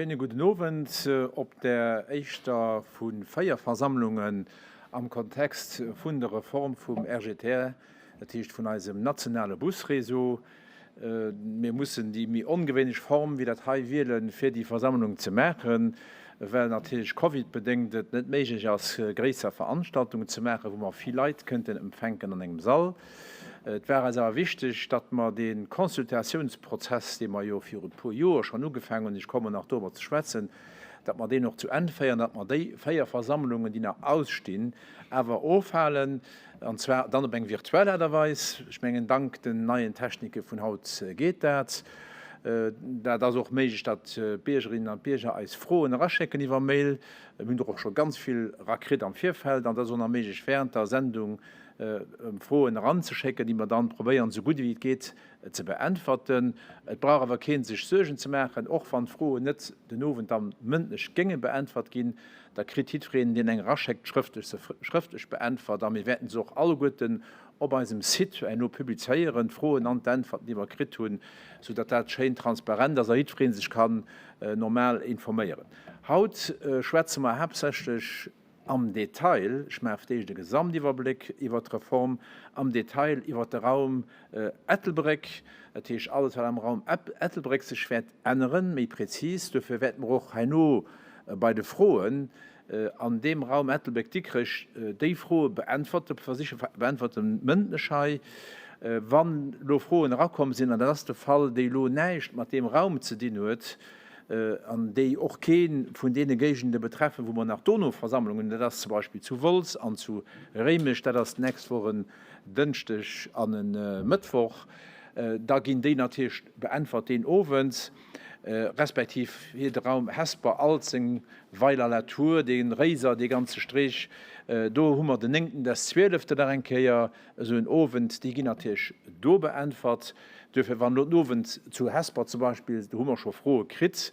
Schéine gudden Owend op der éischter vu 4 Versammlungen am Kontext vun der Reform vum RGTR, dat heescht vun eisem nationale Busréseau. Mir mussen déi méi ongewéinlech Form wéi dat hei wielen, fir déi Versammlung ze maachen, well natierlech covidbedéngt et net méiglech ass, gréisser Veranstaltungen ze maachen, wou mer vill Leit kënnten empfänken an engem Sall. Et war eis awer wichteg, datt mer dee Consultatiounsprozess, dee mer jo viru e puer Joer schonn ugefaangen hunn, ech kommen nach dorobber ze schwätzen, datt mer deen och zu Enn féieren, datt mer déi 4 Versammlungen, déi nach ausstinn, awer ofhalen, an zwar dann op eng virtuell Aart a Weis. Ech mengen, dank den neien Technike vun haut geet dat. Dat ass och méiglech, datt d'Biergerinnen an d'Bierger eis Froen eraschécken iwwer Mail. Mir hunn der och scho ganz vill erakritt am Virfeld an dat ass och nach méiglech während der Sendung Froen eranzeschécken, déi mer dann probéieren, esou gutt ewéi et geet, ze beäntwerten. Et brauch awer kee sech Suergen ze maachen, och wann d'Froen net den Owend dann mëndlech géinge beäntwert ginn, da kritt jiddwereen, deen eng eraschéckt, schrëftlech se schrëftlech beäntwert a mir wäerten se och alleguerten op eisem Site herno publizéieren, d'Froen an d'Äntwerten, déi mer kritt hunn, soudatt dat schéin transparent ass a jiddweree sech kann normal informéieren. Haut schwätze mer haaptsächlech Am Detail, ech maache fir d'éischt e Gesamtiwwerbléck iwwert d'Reform, am Detail iwwert de Raum Ettelbréck, dat heescht alles wat am Raum Ettelbréck sech wäert änneren, méi prezis. Duerfir wäerte mer och herno bei de Froen an deem Raum Ettelbréck-Dikrech déi Froe beäntwerte, versiche beäntwerten, mëndlech hei. Wann elo Froen erakomm sinn, an dat ass de Fall, déi elo näischt mat deem Raum ze dinn huet, an déi och kee vun deene Géigende betreffen, wou mer nach dono Versammlungen hunn, dat ass zum Beispill zu Wolz an zu Réimech, dat ass d'nächst Woch en Dënschdeg an e Mëttwoch, da ginn déi natierlech beäntwert deen Owend, respektiv fir de Raum Hesper, Alzeng, Weiler-la-Tour, dee Réiser, dee ganze Streech, do hu mer den néngten des zwieleften nach eng Kéier esou en Owend, déi ginn natierlech do beäntwert. Duerfir, wann elo den Owend zu Hesper zum Beispill, do hu mer scho Froe kritt,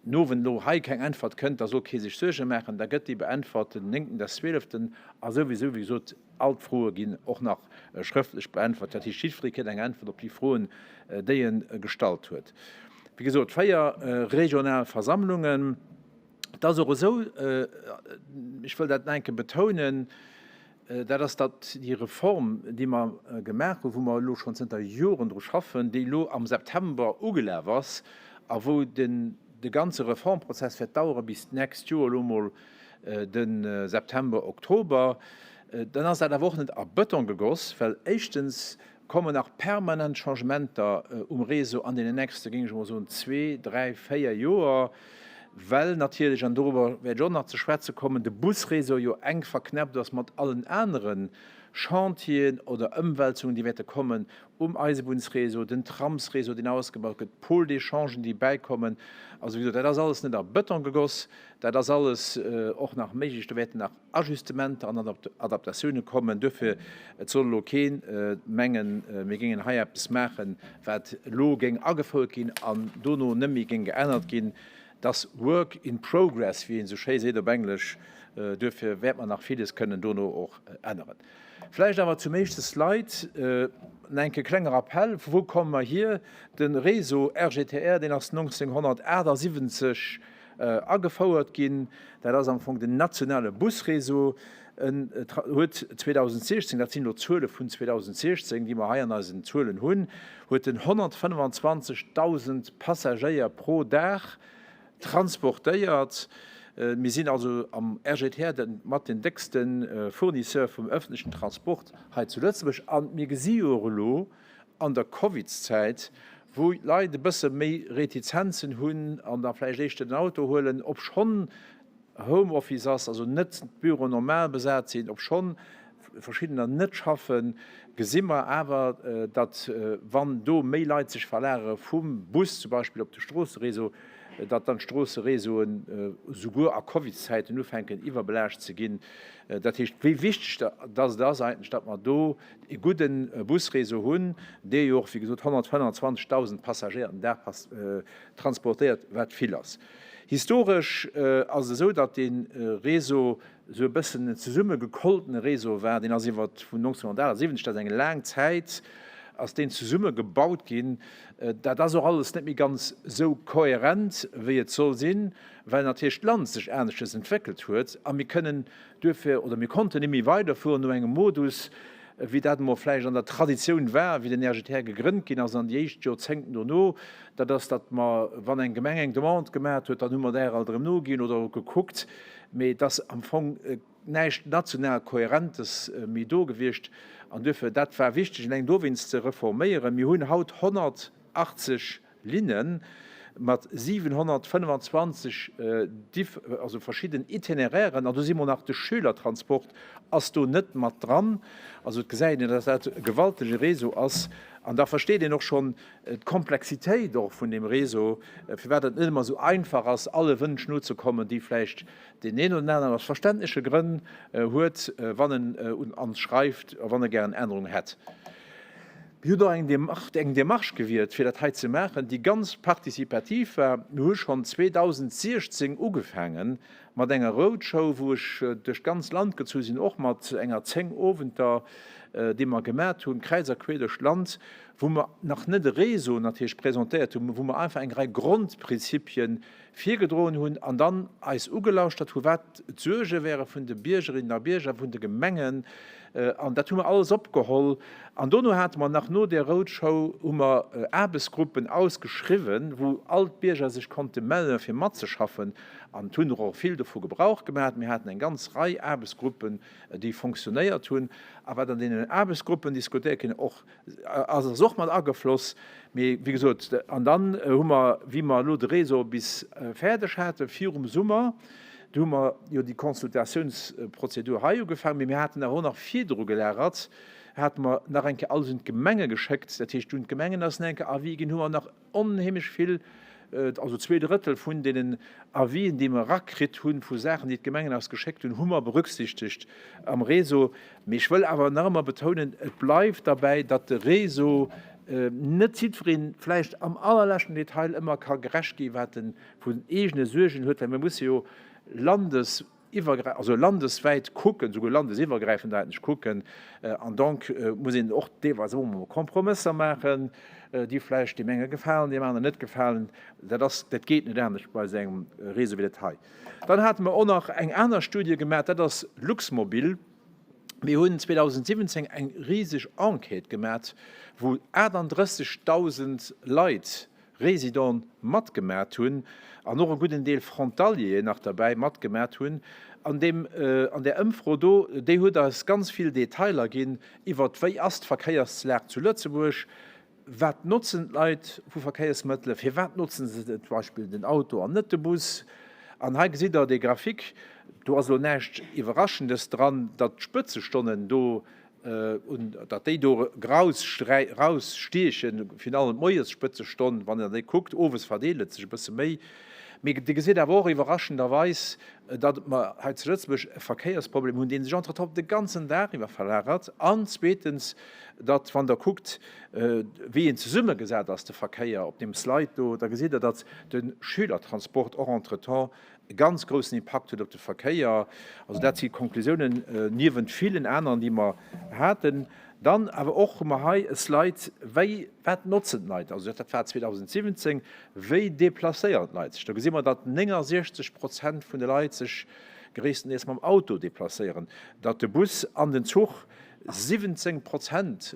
den Owend elo hei keng Äntwert kënnt, da soll kee sech Suerge maachen, da gëtt déi beäntwert den néngten des zwieleften. A souwisou, wéi gesot, all d'Froe ginn och nach schrëftlech beäntwert. Dat heescht, jiddweree kritt eng Äntwert op déi Froen, déi e gestallt huet. Wéi gesot, 4 regional Versammlungen. Et ass och esou, ech wëll dat nach eng Kéier betounen, dat ass, datt déi Reform, déi mer gemaach hunn, wou mer elo schonn zënter Joren dru schaffen, déi elo am September ugelaf ass a wou den de ganze Reformprozess wäert dauere bis d'nächst Joer elo emol de September, Oktober, dann ass dat awer och net a Bëton gegoss, well éischtens kommen nach permanent Changementer um Réseau an deenen nächste, géing ech emol soen, zwee, dräi, véier Joer, well natierlech, an dorobber wäert ech och nach ze schwätze kommen, de Busréseau jo enk verknäppt ass mat allen anere Chantieren oder Ëmwälzungen, déi wäerte kommen um Eisebunnsréseau, den Tramsréseau, deen ausgebaut gëtt, d'Pôles d'échangen, déi bäikommen. Also, wéi gesot, dat ass alles net a Bëton gegoss, dat ass alles och nach méiglech, do wäerten nach Ajustementer an Adaptatioune kommen. Duerfir, et soll elo kee mengen, mir géingen hei eppes maachen, wat elo géing agefouert ginn an dono net méi géing geännert ginn. Et ass work in progress, wéi een esou schéi seet op Englesch. Duerfir wäert mer nach villes kënnen dono och änneren. Vläicht awer zum éischte Slide nach enke klenge Rappell, Vu wou komme mer hier? De Réseau RGTR, deen ass 1978 agefouert ginn. Dat ass am Fong den nationale Busréseau. En huet 2016, dat sinn elo d'Zuele vun 2016, déi mer hei an eisen Zuelen hunn, huet en 125.000 Passagéier pro Dag transportéiert. Mir sinn also am RGTR de mat den déckste Fournisseur vum öffentlechen Transport hei zu Lëtzebuerg. A mir gesi jo och elo, an der Covidszäit, wou d'Leit e bësse méi Retizenzen hunn an da vläicht éischter den Auto huelen, obschonn Homeoffice ass, also net d'Büroen normal besat sinn, obschonn verschiddener net schaffen, gesi mer awer, datt wann do méi Leit sech verlagere vum Bus zum Beispill op de Stroosseréseau, datt dann d'Stroosseréseauen souguer a Covidszäiten ufänken iwwerbelaascht ze ginn. Dat heescht, wéi wichteg datt et ass eigentlech, datt mer do e gudde Busréseau hunn, dee jo och, wéi gesot, 125.000 Passagéier den Dag transportéiert, wat vill ass. Historesch ass et esou, datt dee Réseau esou e bëssen en zesummegekolltene Réseau war. Deen ass iwwer vun 1978, dat ass eng laang Zäit. ass deen zesumme gebaut ginn. Dat ass och alles net méi ganz esou kohärent, wéi et soll sinn, well natierlech d'Land sech aneschtes entwéckelt huet a mir kënnen duerfir, oder mir konnten net méi weiderfueren no engem Modus, wéi dat emol vläicht an der Traditioun war, wéi den RGTR gegrënnt ginn ass an déi éischt Joerzéngten dono. Dat ass, datt mer, wann eng Gemeng eng Demande gemaat huet, dann hu mer där alt erëm noginn oder gekuckt, mee et ass am Fong näischt national Kohärentes méi do gewiescht. An duerfir, dat war wichteg, eleng dowéinst ze reforméieren. Mir hunn haut 180 Linne mat 725 diff-, also verschidden Itinerairen, an do si mer nach, de Schülertransport ass do net mat dran. Also et gesäit een, datt dat e gewaltege Réseau ass. An da versteet een och schonn d'Komplexitéit och vun deem Réseau, firwat et net ëmmer esou einfach ass, alle Wënsch nozekommen, déi vläicht deen een oder den aneren aus verständleche Grënn huet, wann en un ons schreift a wann e gären Ännerungen hätt. Mir hunn och eng Démarche gewielt, fir dat hei ze maachen, déi ganz participativ war. Mir hu schonn 2016 ugefaange mat enger Roadshow, wou ech duerch d'ganz Land gezu sinn, och mat enger 10 Owenter, déi mer gemat hunn, kräiz a queer duerch d'Land, wou mer nach net e Réseau natierlech presentéiert hunn, wou mer einfach eng Rei Grondprinzipien virgedroen hunn an dann eis ugelauschtert hu wat d'Suerge wäre vun de Biergerinnen a Bierger, vun de Gemengen, an dat hu mer alles opgeholl. An dono hate mer nach no där Roadshow hu mer Aarbechtsgruppen ausgeschriwwen, wou all d'Bierger sech konnte melle fir matzeschaffen an et hunn och vill dovu Gebrauch gemaach. Mir haten eng ganz Rei Aarbechtsgruppen, déi fonctionnéiert hunn a wat an deenen Aarbechtsgruppen diskutéiert ginn och ass ass och mat agefloss. Mee wéi gesot, an dann hu mer, wéi mer elo de Réseau bis fäerdeg hate virum Summer, du hu mer jo déi Consultatiounsprozedur hei ugefaangen, mee mir haten awer och nach virdru gelagert, hate mer nach eng Kéier alles un d'Gemenge geschéckt. Dat heescht, un d'Gemengen ass nach eng Kéier Avis ginn, hu mer nach onheemlech vill, also 2/3 vun deenen Avisen, déi mer erakritt hunn, vu Saachen, déi d'Gemengen eis geschéckt hunn, hu mer berücksichtegt am Réseau. Mee ech wëll awer nach ëmmer betounen, et bleift derbäi, datt de Réseau net jiddwereen vläicht am allerleschten Detail ëmmer ka gerecht ginn, wat e vun eegene Suergen huet, well mir musse jo landes-, iwwergräi-, also landeswäit kucken, souguer landesiwwergräifend eigentlech kucken, an donc muss een och deelweis och emol Kompromësser maachen, déi vläicht deem enge gefalen, deem aneren net gefalen. Dat ass, dat geet net anescht bei esou engem Réseau wéi dat hei. Dann hate mer och nach eng aner Studie gemaach, dat ass Luxmobil. Mir hunn 2017 eng riseg Enquête gemaach, wou 38.000 Leit Résidenten matgemat hunn an och e gudden Deel Frontalieren nach derbäi matgemat hunn an deem, an där Ëmfro do. Déi huet eis ganz vill Detailer ginn iwwert, wéi ass d'Verkéierslag zu Lëtzebuerg, wat notzen d'Leit vu Verkéiersmëttelen, firwat notzen se zum Beispill den Auto an net de Bus. An hei gesitt Der dee Graphique, do ass elo näischt Iwwerraschendes dran, datt d'Spëtzestonnen do un datt déi do rausstiechen, virun allem d'Moiesspëtzestonn, wann Der déi kuckt, owes verdeelt et sech e bësse méi. Mee Dir gesitt awer och iwwerraschenderweis, datt mer hei zu Lëtzebuerg e Verkéiersproblem hunn, dee sech entretemps de ganzen Dag iwwer verlagert. An zweetens, datt, wann Der kuckt, wéi en zesummegesat ass, de Verkéier op deem Slide do, da gesitt Der, datt de Schülertransport och entretemps e ganz groussen Impakt huet op de Verkéier. Also dat si Konklusiounen niewent villen aneren, déi mer haten. Dann awer och hu mer hei e Slide, wéi, wat notzen d'Leit, also dat war 2017, wéi deplacéieren d'Leit sech. Do gesi mer, datt 69 Prozent vun de Leit sech gréisstendeels mam Auto deplacéieren, datt de Bus an den Zuch 17 Prozent,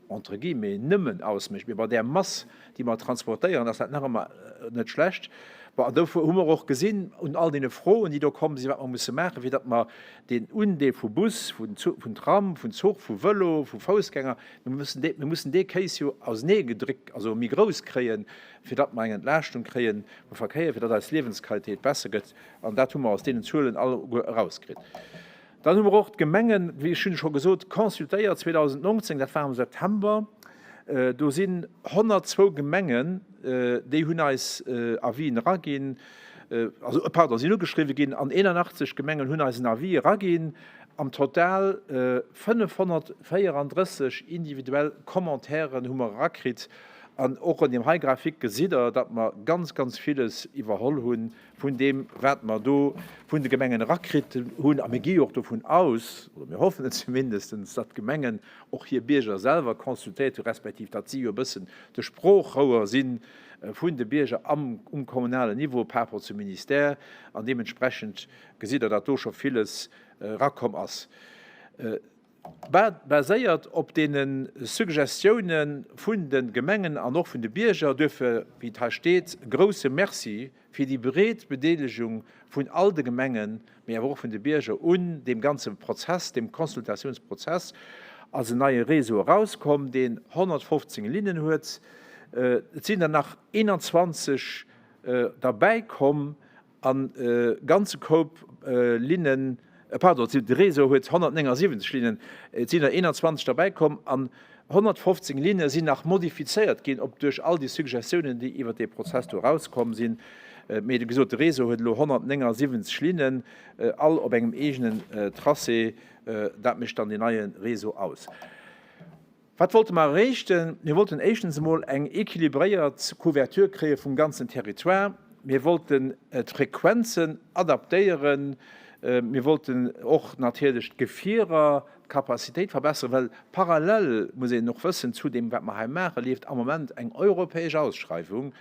entre guillemets, nëmmen ausmécht, mee bei där Mass, déi mer transportéieren, ass dat nach ëmmer net schlecht. Bon, an dofir hu mer och gesinn un all deene Froen, déi do komm sinn, wat mer musse maachen, fir datt mer deen Undeel vu Bus, vun Tram, vun Zuch, vu Vëlo, vu Foussgänger, mir mussen dee, mir mussen dee Kéis jo auseneegedréckt, also méi grouss kréien, fir datt mer eng Entlaaschtung kréie vum Verkéier, fir datt eis Liewensqualitéit besser gëtt. An dat hu mer aus deenen Zuelen alleguer erauskritt. Dann hu mer och d'Gemengen, wéi ech hunn scho gesot, consultéiert 2019, dat war am September. Do sinn 102 Gemengen, déi hunn eis Avisen eraginn, also pardon, sinn ugeschriwwen ginn an 81 Gemengen hunn eis en Avis eraginn. Am Total 534 individuell Commentairen hu mer erakritt. An och an deem hei Graphique gesitt Der, datt mer ganz, ganz villes iwwerholl hu vun deem, wat mer do vun de Gemengen erakritt hunn. A mir gi jo och dovun aus, oder mir hoffen et zumindestens, datt d'Gemengen och hir Bierger selwer consultéiert hu respektiv datt si jo e bëssen de Sproochrouer si vun de Bierger am, um kommunalen Niveau par rapport zum Ministère. An deementsprechend gesitt Der, datt do scho villes erakomm ass. Baséiert op deene Suggestioune vun de Gemengen an och vun de Bierger. Duerfir, wéi et hei steet, e grouse Merci fir déi breet Bedeelegung vun all de Gemengen, mee awer och vun de Bierger un deem ganze Prozess, deem Consultatiounsprozess, ass en neie Réseau erauskomm, deen 115 Linnen huet. Et sinn der nach 21 derbäikomm An e ganze Koup Linnen, pardon, de Réseau huet 179 Linnen, et sinn der 21 derbäi komm an 115 Linne sinn nach modifizéiert ginn, op duerch all déi Suggestiounen, déi iwwert dee Prozess do erauskomm sinn. Mee wéi gesot, de Réseau huet elo 179 Linnen, all op engem eegenen Tracé. Dat mécht dann deen neie Réseau aus. Wat wollte mer erreechten? Mir wollten éischtens emol eng équilibréiert Couverture kréie vum ganzen Territoire. Mir wollten d'Frequenzen adaptéieren. Mir wollten och natierlech d'Gefierer, d'Capacitéit verbesseren, well parallel, muss een och wëssen, zu deem, wat mer hei maachen, leeft am Moment eng europäesch Ausschreiwung,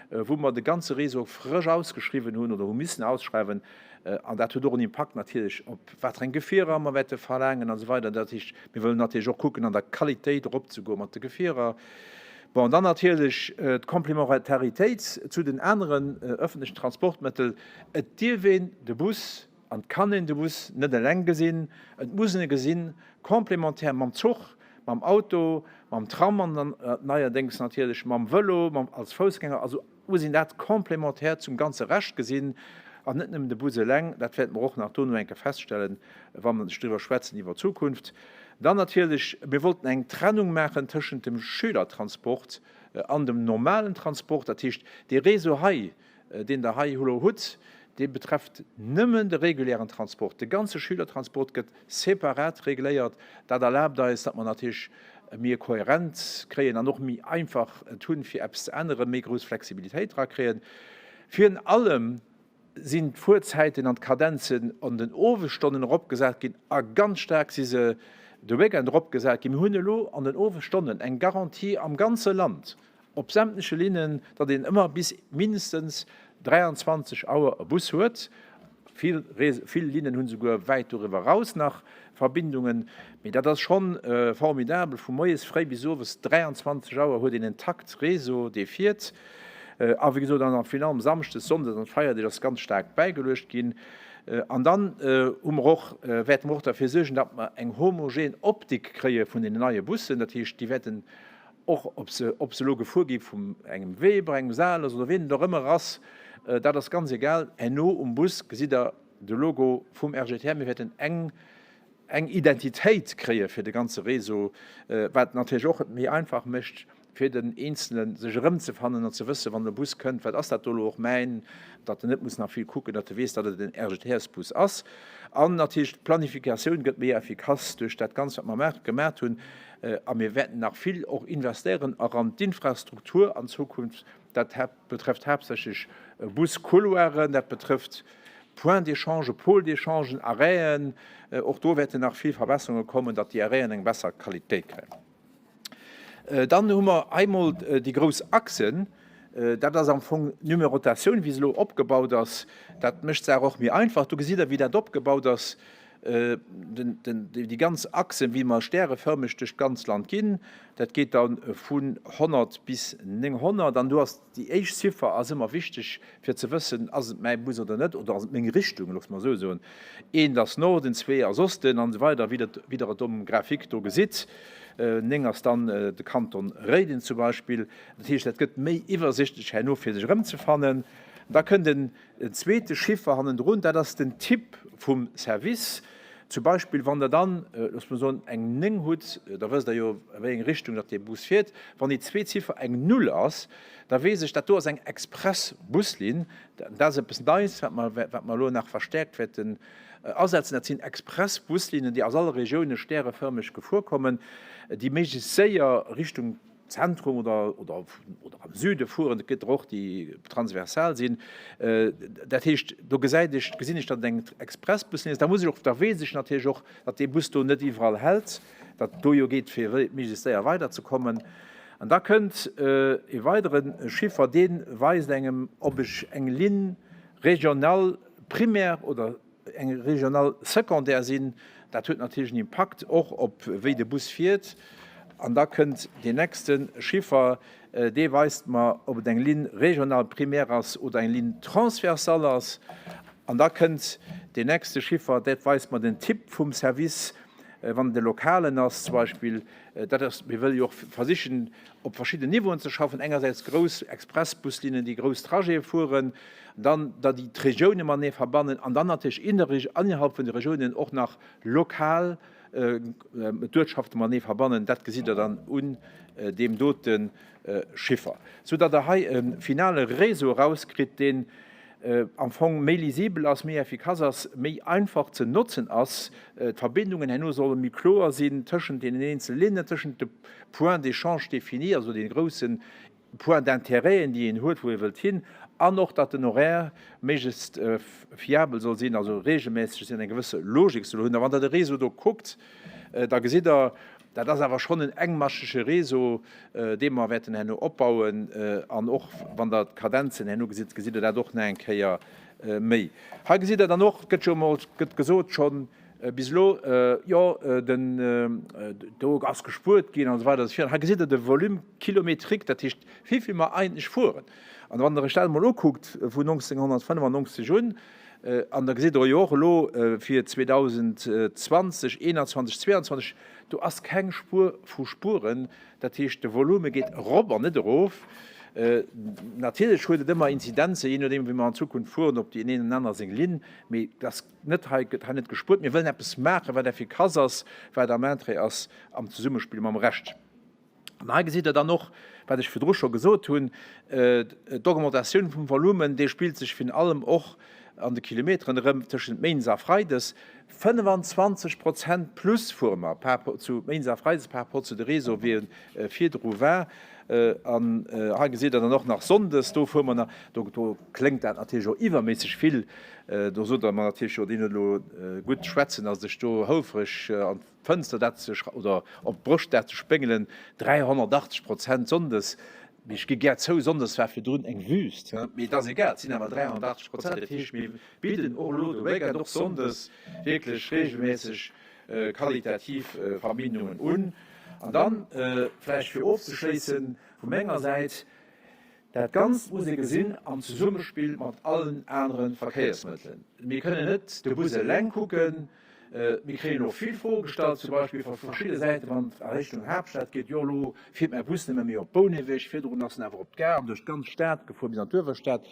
wou mer de ganze Réseau frësch ausgeschriwwen hunn oder hu missen ausschreiwen. An dat huet och en Impakt natierlech op wat fir eng Gefierer mer wäerte verlaangen an esou weider. Dat heescht, mir wëllen natierlech och kucken, an der Qualitéit eropzegoe mat de Gefierer. Bon, an dann natierlech d'Complémentaritéit zu den aneren öffentlechen Transportmëttel. Et dierf een de Bus an et kann een de Bus net eleng gesinn. Et muss een e gesinn complémentaire mam Zuch, mam Auto, mam Tram an dann neierdéngs natierlech mam Vëlo, mam als Foussgänger. Also muss een dat complémentaire zum ganze Rescht gesinn an net nëmmen de Bus eleng. Dat wäerte mer och nach dono eng Kéier feststellen, wa mer driwwer schwätzen iwwer d'Zukunft. Dann natierlech, mir wollten eng Trennung maachen tëschent dem Schülertransport an dem normalen Transport. Dat heescht, dee Réseau hei, deen Der hei elo hutt, dee betrefft nëmmen de regulären Transport. De ganze Schülertransport gëtt separat regléiert. Dat erlaabt eis, datt mer natierlech méi e Kohärenz kréien an och méi einfach et hunn, fir eppes ze änneren, méi grouss Flexibilitéit dra kréien. Virun allem sinn d'Fuerzäiten an d'Kadenzen an den Owesstonnen eropgesat ginn a ganz staark si se de Weekend eropgesat ginn. Mir hunn elo an den Owesstonnen eng Garantie am ganze Land Op sämtleche Linnen, datt een ëmmer bis mindestens 23 Auer e Bus huet. Vill vill Linnen hunn esouguer wäit doriwwer eraus nach Verbindungen. Mee dat ass schonn formidabel, vu moies fréi bis owes 23 Auer huet een en Takt Réseau, dee fiert. A wéi gesot, an virun allem samschdes, sonndes an d'Feierdeeg ass ganz staark bäigeluecht ginn. An dann hu mer och, wäerte mer och derfir suergen, datt mer eng homogen Optik kréie vun deenen neie Bussen. Dat heescht, déi wäerten Och ob se, ob se elo gefuer gi vum engem Weber, engem Sales oder wien et och ëmmer ass, dat ass ganz egal. Herno um Bus gesitt Der de Logo vum RGTR. Mir wäerten eng, eng Identitéit kréie fir de ganze Réseau, wat natierlech och et méi einfach mécht, fir den Eenzelen sech erëmzefannen an ze wëssen, wann e Bus kënnt, wat ass dat do elo och mäin, datt en net muss nach vill kucken, datt e weess, datt et en RGTS-Bus ass. An natierlech d'Planifikatioun gëtt méi effikass duerch dat Ganzt, wat mer gemaat hunn. A mir wäerten nach vill och investéieren och an d'Infrastruktur an Zukunft. Dat betrëfft haaptsächlech Buscouloiren, dat betrëfft Points d'échange, Pôles d'échangen, Arrêten. Och do wäerten nach vill Verbesserunge kommen, datt déi Arrêten eng besser Qualitéit kréien. Dann hu mer hei emol déi grouss Achsen. Dat ass am Fong d'Numerotatioun, wéi se elo opgebaut ass. Dat mécht d'Saach och méi einfach. Do gesitt Der, wéi dat opgebaut ass. Déi ganz Achsen, wéi mer stärefërmeg duerch d'ganz Land ginn, dat geet da vun 100 bis 900. An do ass déi éischt Ziffer ass ëmmer wichteg, fir ze wëssen, ass et mäi Bus oder net, oder ass et meng Richtung, loosse mer esou soen. Eent ass Norden, zwee ass Osten an esou weider, wéi Der et um Graphique do gesitt. 9 ass dann de Kanton Réiden zum Beispill. Dat heescht, dat gëtt méi iwwersichtlech herno, fir sech erëmzefannen. Da kënnt en En zweete Chiffer hannendrun, dat ass den Typ vum Service. Zum Beispill, wann Der dann, loosse mer soen, eng 9 hutt, da wësst Der jo, a wéi eng Richtung datt dee Bus fiert. Wann déi zweet Ziffer eng Null ass, da weess ech, dat do ass eng Express-Buslinn. Dat ass eppes Neis, wat mer, wat mer elo nach verstärkt wäerten asetzen. Dat sinn Express-Buslinnen, déi aus alle Regioune stärefërmeg gefuer kommen, déi méiglechst séier Richtung. Zentrum oder, oder, oder am Süde fueren, et gëtt der och, déi transversal sinn. Dat heescht, do gesäit ech, gesinn ech, datt et eng Expressbuslinn ass. Da muss ech och, da weess ech natierlech och, datt dee Bus do net iwwerall hält, datt do jo geet, fir méiglechst séier weiderzekommen. An da kënnt e weidere Chiffer, dee weist engem, ob ech eng Linn régionale primaire oder eng Régionale secondaire sinn. Dat huet natierlech en Impakt och op wéi de Bus fiert. An da kënnt deen nächste Chiffer, dee weist mer, ob et eng Linn régionale primaire ass oder eng Linn transversale ass. An da kënnt deen nächste Chiffer, dat weist mer den Typ vum Service, wann et e lokalen ass zum Beispill. Dat ass, mir wëlle jo och versichen, op verschidden Niveauen ze schaffen, engersäits grouss Expressbuslinnen, déi grouss Trajete fueren, dann da déi d'Regioune matenee verbannen an dann natierlech innerhalb vun de Regiounen och nach lokal d'Uertschafte matenee verbannen. Dat gesitt Der dann un deem dote Chiffer, soudatt Der hei e finale Réseau erauskritt, deen am Fong méi lisibel ass, méi effikass ass, méi einfach ze notzen ass. D'Verbindungen herno solle méi kloer sinn tëschent deenen eenzele Linnen, tëschent de Points d'échange définis, also deene groussen Points d'intérêten, déi een huet, wou ee wëllt hin, an och, datt den Horaire méiglechst fiabel soll sinn, also regelmässeg sinn, eng gewësse Logik soll hunn. A wann Der de Réseau do kuckt, da gesitt Der, dat ass awer schonn en engmaschege Réseau, dee mer wäerten herno opbauen. An och wann Der d'Kadenzen herno gesitt, gesitt Der dat och nach eng Kéier méi. Hei gesitt Der dann och, et gëtt jo emol, gëtt gesot schonn bis elo, jo, den, do ass gespuert ginn an esou weider an esou virun. Hei gesitt Der de Volume kilométrique, dat heescht, wéi vill mer eigentlech fueren. An wann Der Iech dat emol ukuckt vun 1995 un, an da gesitt Der jo och elo fir 2020, 2021, 2022, do ass keng Spuer vu Spueren. Dat heescht, de Volume geet erop an net erof. Natierlech huet et ëmmer Inzidenzen, jee nodeem wéi mer an Zukunft fueren, op déi een an aner seng Linn. Mee et ass net hei, gëtt hei net gespuert. Mir wëllen eppes maachen, wat effikass ass, wat am Interêt ass am Zesummespill mam Rescht. An hei gesitt Der dann och, wat ech virdru scho gesot hunn, d'Augmentatioun vum Volumen, dee spillt sech virun allem och an de Kilometeren erëm tëschent Méindes a Freides. 25 Prozent plus fuere mer par rapport zu Méindes a Freides par rapport zu de Réseau, wéi e virdru war. An hei gesitt Der dann och nach Sonndes, do fuere mer nach, do kléngt dat natierlech och iwwerméisseg vill. Do sot Der mer natierlech, jo, deen huet elo gutt schwätzen, ass sech do houfreg an d'Fënster dat ze oder op d'Broscht dat ze spéngelen, 380 Prozent Sonndes. Mee ech gi gär zou, Sonndes war virdrun eng Wüst. Mee et ass egal, et sinn awer 380 Prozent. Dat heescht, mir bidden och elo de Weekend, och Sonndes, wierklech reegelméisseg qualitativ Verbindungen un. An dann vläicht fir ofzeschléisse vu menger Säit, Dat Ganzt muss ee gesinn am Zesummespill mat allen anere Verkéiersmëttelen. Mir kënnen net de Bus eleng kucken. Mir kréien och vill Froe gestallt, zum Beispill vu verschidde Säiten, wann et a Richtung Haaptstad geet, Jo, elo fiert mäi Bus nëmme méi op Bouneweg, virdrun ass en awer op d'Gare an duerch d'ganz Stad gefuer bis an d'Uewerstad.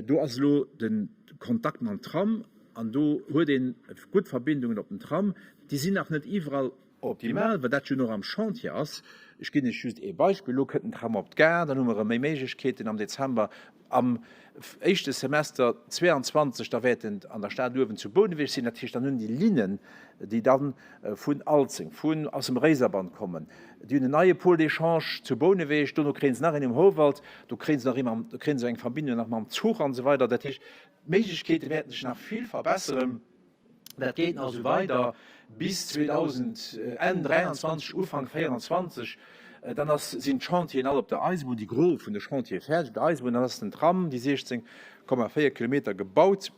Do ass elo de Kontakt mam Tram an do huet ee gutt Verbindungen op den Tram. Déi sinn nach net iwwerall Optimal, well dat jo nach am Chantier ass. Ech ginn lech just ee Beispill, Elo kënnt den Tram op d'Gare, dann hu mer erëm méi Méiglechkeeten am Dezember. Am éischte Semester 22, da wäert en an der Stad uewen zu Bouneweg sinn. Dat heescht, dann hunn déi Linnen, déi da vun Alzeng, vun aus dem Réiserband kommen, déi hunn en neie Pôle d'échange zu Bouneweg. Dono kréie se nach een um Houwald, do kréie se nach ee mam, do kréie se eng Verbindung nach mam Zuch an esou weider. Dat heescht, d'Méiglechkeete wäerten sech nach vill verbesseren. Dat geet nach esou weider bis 2000, Enn 23, Ufank 24. Dann ass, sinn d'Chantieren all op der Eisebunn, déi Gros vun de Chantiere fäerdeg op der Eisebunn. Dann ass den Tram, déi 16,4 Kilometer gebaut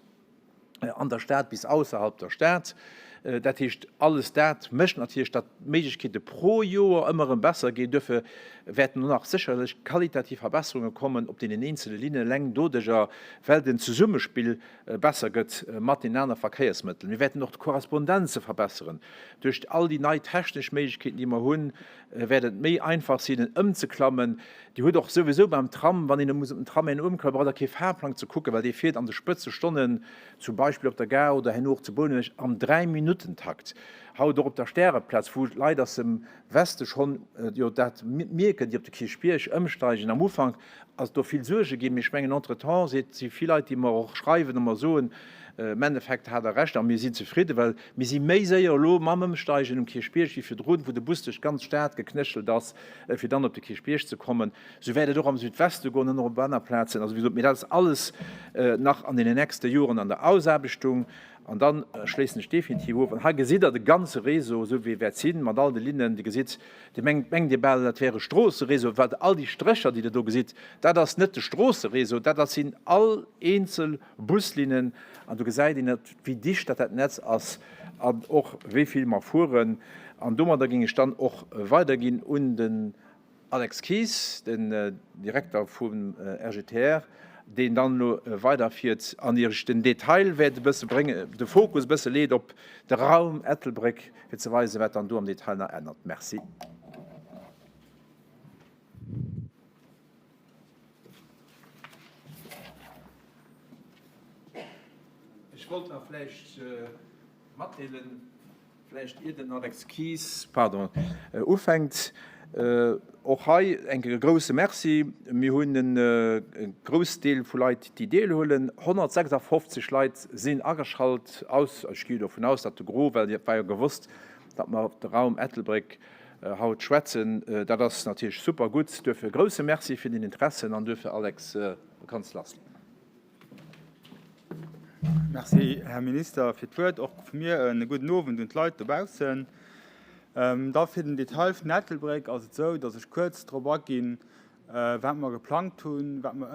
an der Stad bis ausserhalb der Stad. Dat heescht, alles dat mécht natierlech, datt d'Méiglechkeete pro Joer ëmmer erëm besser ginn. Duerfir wäerten och nach sécherlech qualitativ Verbesserunge kommen op deenen eenzele Linnen, eleng doduerjer, well den Zesummespill besser gëtt mat den aner Verkéiersmëttelen. Mir wäerten och d'Korrespondenze verbesseren. Duerch all déi nei technesch Méiglechkeeten, déi mer hunn, wäert et méi einfach sinn, en ëmzeklammen. Dir hutt och souwisou beim Tram, wann een muss op den Tram herno ëmklammen, braucht Der kee Fahrplang ze kucken, well dee fiert an de Spëtzestonnen, zum Beispill op der Gare oder herno och zu Bouneweg, am Dräi-Minutten-Takt. Haut och op der Stäreplaz, wou d'Leit aus dem Weste schonn jo dat mierken, déi op de Kierchbierg ëmsteigen. Am Ufank ass et do vill Suerge ginn, mee ech mengen entretemps si vill Leit, déi mer och schreiwen a mer soen, Am Endeffekt hat Der Recht a mir sinn zefridden, well mir si méi séier elo mam Ëmsteigen um Kierchbierg wéi virdrun, wou de Bus duerch d'ganz Stad geknéchelt ass, fir dann op de Kierchbierg ze kommen. Esou wäert et och am Südweste goen an och op aner Plazen. Also wéi gesot, mee dat ass alles nach an deenen nächste Joren an der Ausaarbechtung. An da schléissen ech definitiv of. An hei gesitt Der de ganze Réseau, esou wéi e wäert sinn, mat all de Linnen. Dir gesitt, Dir mengt, mengt Dir bal, dat wär e Stroosseréseau, wat all déi Strécher, déi Der do gesitt, dat ass net de Stroosseréseau, dat ass sinn all eenzel Buslinnen. An do gesäit een, wéi dicht dat dat Netz ass an och wéi vill mer fueren. An domadder géing ech dann och weiderginn un den Alex Kies, den Direkter vum RGTR, deen dann elo weiderfiert an Iech den Detail wäert e bësse bréngen, de Fokus e bësse leet op de Raum Ettelbréck, fir ze weisen, wat dann do am Detail nach ännert. Merci. Ech wollt nach vläicht matdeelen, Vläicht ier den Alex Kies, pardon, ufänkt, och hei eng Kéier e grouse Merci. Mir hunn e Groussdeel vu Leit, déi deelhuelen. 156 Leit sinn ageschalt aus, ech gi dovun aus, datt de Gros, well et war jo gewosst, datt mer op de Raum Ettelbréck haut schwätzen. Dat ass natierlech super gutt. Duerfir e grouse Merci fir den Interessen an duerfir, Alex, du kanns lassleeën. Merci, Här Minister, fir d'Wuert. Och vu mir e gudden Owend un d'Leit dobaussen. Da fir den Detail vun Ettelbréck ass et esou, datt ech kuerz drop aginn, wat mer geplangt hunn, wat mer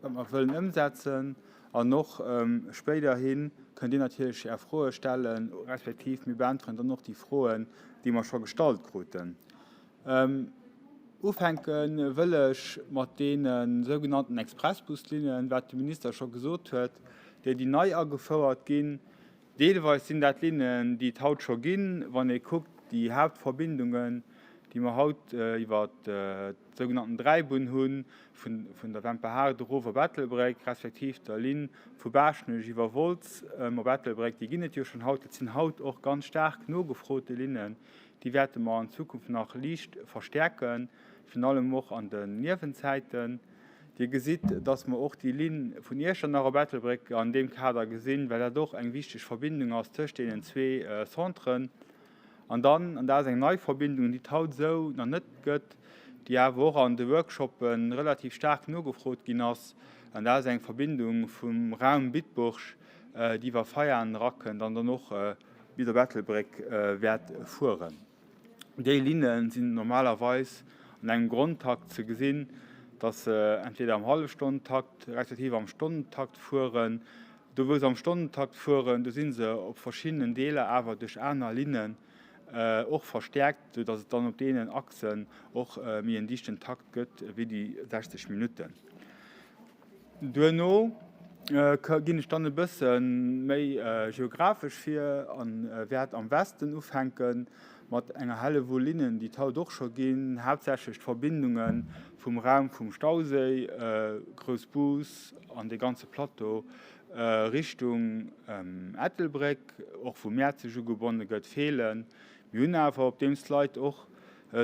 wat mer wëllen ëmsetzen. An och spéiderhi kënnt Dir natierlech Är Froe stellen, respektiv mir beäntweren dann och déi Froen, déi mer scho gestallt kruten. Ufänke wëll ech mat deene sougenannten Expressbuslinnen, wat de Minister scho gesot huet, déi déi nei agefouert ginn. Deelweis sinn dat Linnen, déi et haut scho ginn, wann ee kuckt déi Haaptverbindungen, déi mer haut iwwer d'sougenannten Dräibunn hunn, vun der Wemperhaart erof op Ettelbréck, respektiv der Linn vu Baaschtnech iwwer Wolz op Ettelbréck, déi ginn et jo schonn haut. Dat sinn haut och ganz staark nogefrote Linnen. Déi wäerte mer an Zukunft nach liicht verstäerken, virun allem och an den Niewenzäiten. Dir gesitt, dass mer och déi Linn vun Iechternach op Ettelbréck an deem Kader gesinn, well dat och eng wichteg Verbindung ass tëscht deenen zwee Centren. An dann, an dat ass eng nei Verbindung, déi et haut esou nach net gëtt, déi awer och an de Workshoppe relativ staark nogefrot ginn ass, an dat ass eng Verbindung vum Raum Bitburg, déi iwwer Veianen erakënnt an dann och bis op Ettelbréck wäert fueren. Déi Linne sinn normalerweis an engem Grondtakt ze gesinn, dass se entweder am Hallefstonnentakt respektiv am Stonnentakt fueren. Do wou se am Stonnentakt fueren, do si se op verschiddenen Deeler awer duerch aner Linnen och verstäerkt, sou dass et dann op deenen Achsen och méi en dichten Takt gëtt wéi déi 60 Minutten. Duerno ginn ech dann e bësse méi geographesch vir a wäert am Westen ufänke mat enger Hellewull Linnen, déi et haut och scho ginn, haaptsächlech d'Verbindunge vum Raum vum Stauséi, Groussbus an dee ganze Plateau Richtung Ettelbréck, och wou Mäerzeg ugebonne gëtt, Feelen. Mir hunn awer op deem Slide och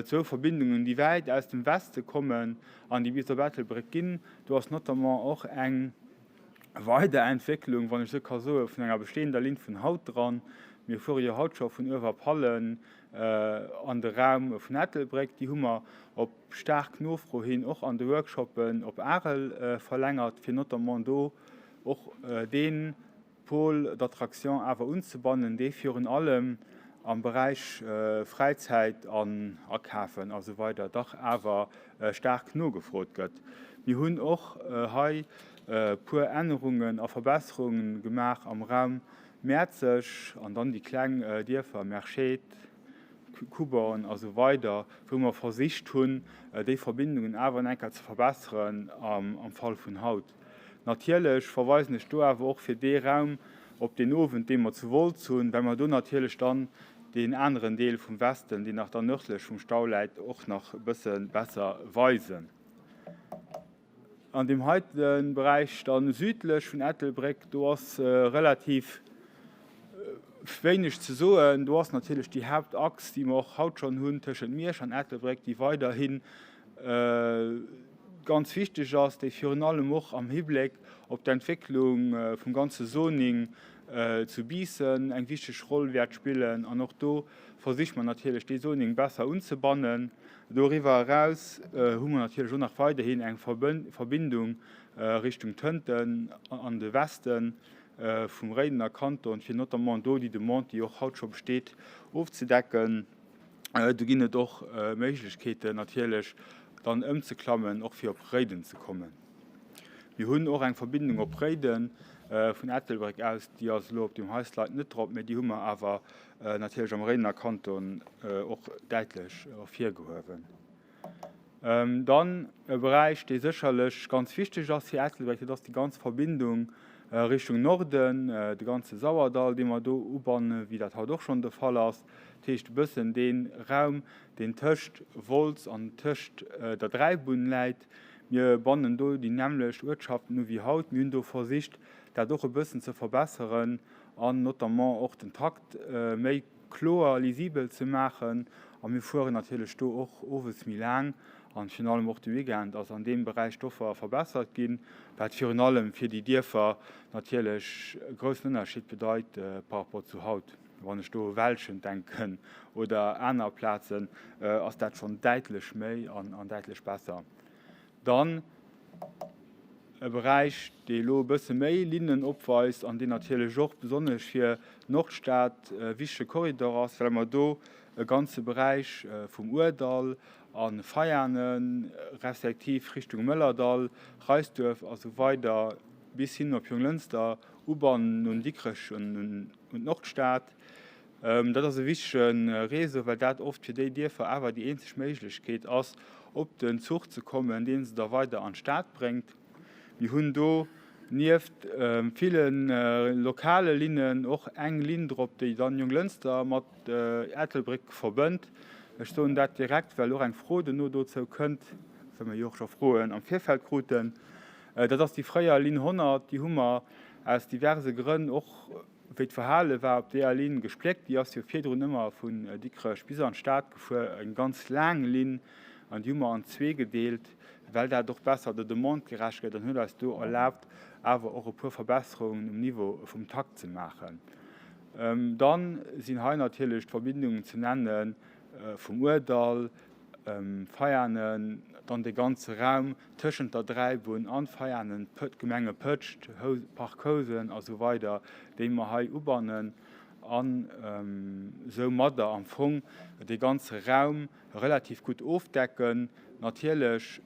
Zwou Verbindungen, déi wäit aus dem Weste kommen an déi bis op Ettelbréck ginn. Do ass notamment och eng Weiderentwécklung, wann ech esou ka soen, vun enger bestehender Linn vun haut dran. Mir fuere jo haut scho vun Uewerpallen an de Raum vun Ettelbréck. Déi hu mer op staark Nofro hin och an de Workshoppen op Arel verlängert, fir notamment do och dee Pôle d'attraction awer unzebannen, dee virun allem am Beräich Fräizäit an Akafen a sou weider dach awer staark nogefrot gëtt. Mir hunn och hei e puer Ännerungen a Verbesserunge gemaach am Raum Mäerzeg an dann déi kleng Dierfer Merscheet, Kuborn a sou weider, wou mer versicht hunn, déi Verbindungen awer en Enker ze verbesseren am Fall vun haut. Natierlech verweisen ech do awer och fir dee Raum op deen Owend, dee mer zu Wolz hunn, well mer do natierlech dann deen aneren Deel vum Westen, deen nach dann nördlech vum Stau läit, och nach e bësse besser weisen. An deem heite Beräich dann südlech vun Ettelbréck, do ass relativ wéineg ze soen. Do ass natierlech déi Hauptachs, déi mer och haut schonn hunn tëschent Miersch an Ettelbréck, déi weiderhi ganz wichteg ass, déi virun allem och am Hibléck op d'Entwécklung vum ganze Zoning. zu Biissen eng wichteg Roll wäert spillen. An och do versiche mer natierlech, dee Zoning besser unzebannen. Doriwwer eraus hu mer natierlech och nach weiderhin eng Verbindung Richtung Tënten an de Weste vum Réidener Kanton, fir notamment do déi Demande, déi och haut scho besteet, ofzedecken. Do ginn et och Méiglechkeeten natierlech dann ëmzeklammen, och fir op Réiden ze kommen. Mir hunn och eng Verbindung op Réiden vun Ettelbréck aus, déi ass elo op deem hei Slide net drop, mä déi hu mer awer natierlech am Réidener Kanton och däitlech ervirgehuewen. Dann e Beräich, dee sécherlech ganz wichteg ass fir Ettelbréck, dat ass déi ganz Verbindung Richtung Norden, de ganze Sauerdall, dee mer do ubannen, wéi dat haut och schonn de Fall ass. Dat heescht e bëssen dee Raum, deen tëscht Wolz an tëscht der Dräibunn läit. Mir bannen do déi nämmlecht Uertschaften u wéi haut. Mir hunn do versicht, dat och e bëssen ze verbesseren an notamment och den Takt méi kloer lisibel ze maachen. A mir fueren natierlech do och owes méi laang an virun allem och de Weekend ass an deem Beräich d'Offer verbessert ginn, wat virun allem fir déi Dierfer natierlech e groussen Ënnerscheed bedeit par rapport zu haut. Wann ech do u Welschent denken oder aner Plazen, ass dat schonn däitlech méi an däitlech besser. Dann e Beräich, dee elo e bësse méi Linnen opweist an deen natierlech och besonnesch fir d'Nordstad e wichtege Korridor ass, well mer do e ganze Beräich vum Ourdall a Veianen, respektiv Richtung Mëllerdall, Reisduerf a sou weider bis hin op Jonglënster ubannen un Dikrech un un d'Nordstad. Dat ass e wichtege Réseau, well dat oft fir déi Dierfer awer déi eenzeg Méiglechkeet ass, op den Zuch ze kommen, dee se da weider an d'Stad bréngt. Mir hunn do nieft ville lokale Linnen och eng Linn drop, déi dann Jonglënster mat Ettelbréck verbënnt. Ech soen dat direkt, well och eng Fro dono dozou kënnt, well mer jo och scho Froen am Virfeld kruten. Dat ass déi fréier Linn 100. Déi hu mer aus diverse Grënn, och wéi d'Verhale war op deeër Linn, gespléckt. Déi ass jo virdrun ëmmer vun Dikrech bis an d'Stad gefuer, eng ganz laang Linn, an déi hu mer an zwee gedeelt, well dat och besser der Demande gerecht gëtt an huet eis do erlaabt, awer och e puer Verbesserungen um Niveau vum Takt ze maachen. Dann sinn hei natierlech d'Verbindungen ze nenne vum Ourdall, Veianen, dann dee ganze Raum tëschent der Dräibunn an Veianen, d'Gemenge Pëtscht, Parc Housen a sou weider, déi mer hei ubannen an soumadder am Fong dee ganze Raum relativ gutt ofdecken. Natierlech